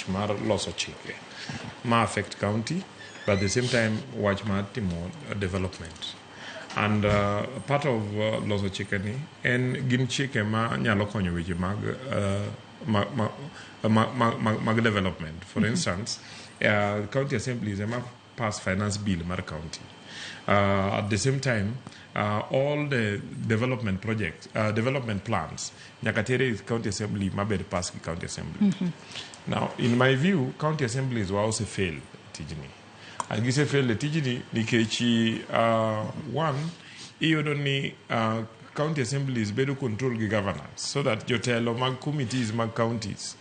mar loso chike ma affect county, but at the same time wach mar timo development. And part of loso chike ni en gin chike ma nyalo konyo weche mag mag development. For instance, county assemblies ema pass finance bill mar county. At the same time, all the development projects, development plans nyaka tere county assembly mabed pass gi county assembly. Now, in my view, county assemblies wa ose fail tijni. And gise fail e tijni nikech one, iyudo ni county assemblies bedo control gi governors, so that jotelo mag committees mag counties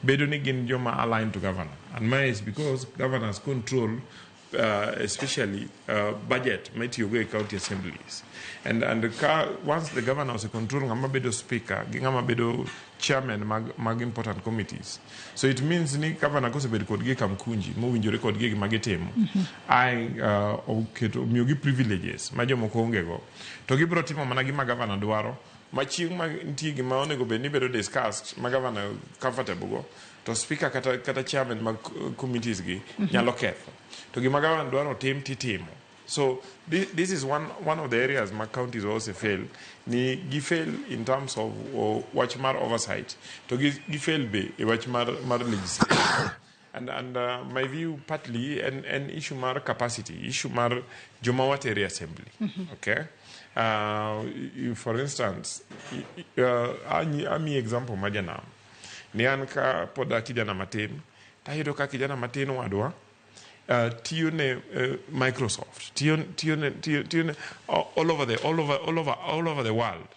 bedo ni gin joma aligned to governor. And mae is because governors control especially budget ma itiyogo e county assemblies. And ka once the governor ose control ng'ama bedo speaker gi ng'ama bedo chairman mag important committees. So it means ni governor kosebedo kodgi e kamkunji mowinjore kodgi e gima gitimo, ai oketo omiyogi privileges ma jomoko onge go. To gibiro timo mana gima governor dwaro, ma chieng' ma nitie gima onego bed ni bedo discussed ma governor comfortable go, to speaker kata chairman mag committees gi nyalo ketho. To gima governor dwaro tim titimo. So this is one of the areas ma counties also fail. Ni gi fail in terms of wach mar oversight. To gi fail be e wach mar legislation. And my view partly en issue mar capacity, issue mar joma watere assembly. Okay? For instance, ami example ma janam. Ni an ka pod a kijana matin, tayudo ka kijana matin wadwa tiyo ne Microsoft, tiyo ne all over the world.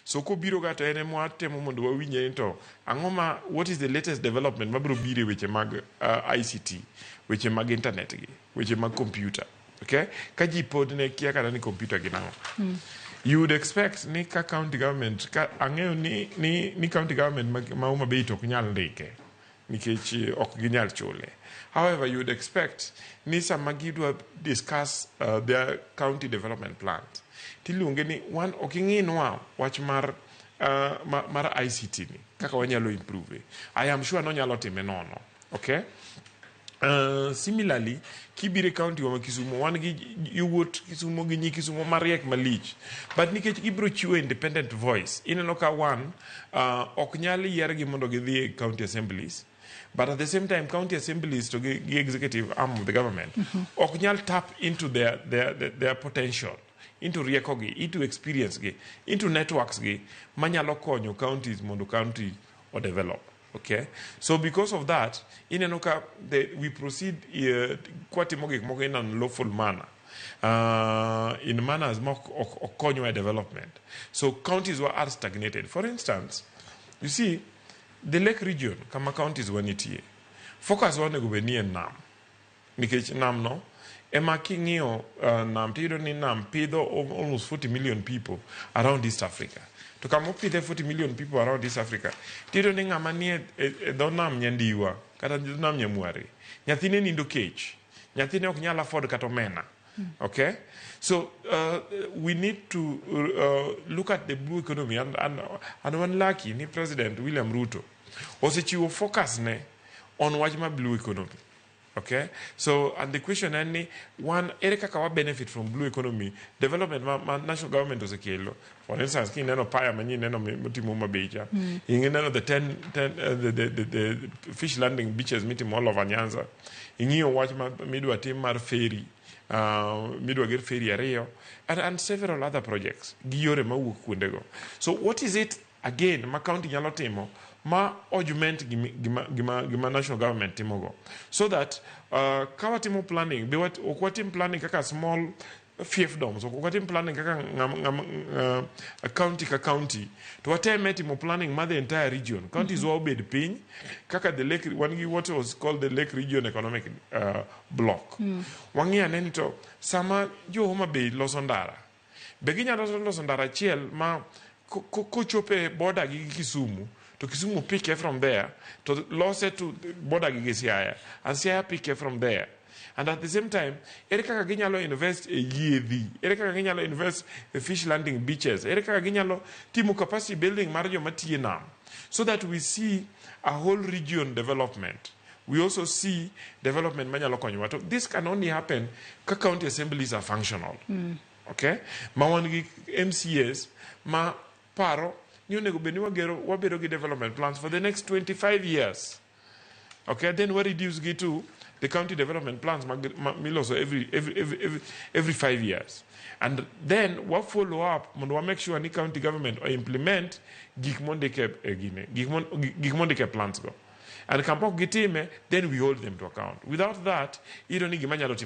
So kobiro ga to en ema watemo mondo wawinje ni to ang'o ma, what is the latest development mabiro biro e weche mag ICT, weche mag internet gi, weche mag computer. Okay? Ka ji pod ne kia kata ni computer gin ang'o. You would expect ni ka county government, ka ang'eyo ni county government ma Homa Bay to ok nyal ndike nikech ok ginyal chule. However, you would expect ni sama gidwa discuss their county development plans, tiluonge ni wan ok ing'inwa wach mar ICT ni kaka wanyalo improve. I am sure nonyalo time nono. Okay? Similarly, kibiro e county wa ma Kisumu, wan gi yawuot Kisumu gi nyi Kisumu mariek malich. But nikech gibiro chiwo independent voice, ineno ka one, ok nyal yiergi mondo gidhi e county assemblies. But at the same time, county assemblies to gi executive arm of the government ok nyal tap into their potential, into rieko gi, into experience gi, into networks gi, manyalo konyo counties mondo county o develop. Okay, so because of that, ineno ka we proceed kwatimo gik moko in an unlawful manner, in manners ma ok konywa e development. So counties were are stagnated. For instance, you see, the lake region kama counties wa nitie, focus wa onego bed ni en nam. Nikech nam no, ema king'iyo nam tiyudo ni nam pidho almost 40 million people around East Africa. To kama opidhe 40 million people around East Africa, tiyudo ni ng'ama nie e dho nam Nyandiwa kata dho nam Nyamware, nyathine nindo kech, nyathine ok nyal afford kata omena. Okay? So we need to look at the blue economy and wan lucky ni President William Ruto osechiwo focus ne on wach mar blue economy. Okay? So, and the question en ni, one, ere kaka wa benefit from blue economy development ma national government osekelo. For instance, kineno paya manyien neno motimo Homa Bay cha. Ineno the 10, 10 the fish landing beaches mitimo all over Nyanza. Ing'iyo wach ma midwa tim mar ferry, midwa ger ferry ariyo, and several other projects gi yore mawuok kuondego. So what is it again ma county nyalo timo ma augment gima national government timogo, so that ka watimo planning be ok watim planning kaka small fiefdoms, ok watim planning kaka county ka county, to wateme timo planning mar the entire region. Counties wa obed piny kaka the lake, wan gi what was called the Lake Region Economic Block. Wang'i ane ni to sama jo Homa Bay loso ndara, be ginyalo loso ndara achiel ma kochopo e border gi Kisumu, to Kisumu pike from there to lose to border gi Siaya, and Siaya pike from there? And at the same time, ere kaka ginyalo invest e yiedhi, ere kaka ginyalo invest e fish landing beaches, ere kaka ginyalo timo capacity building mar joma tiye nam, so that we see a whole region development? We also see development manyalo konyowa. To this can only happen ka county assemblies are functional. Okay? Ma wan gi MCAs ma paro ni onego bed ni wagero wabedo gi development plans for the next 25 years. Okay, then we reduce gi to the county development plans miloso every 5 years. And then wa follow up mondo wa make sure ni county government o implement gik mondike e gine, gik mondike e plans go. And kapok gitime, then we hold them to account. Without that, iyudo ni gima nyalo timore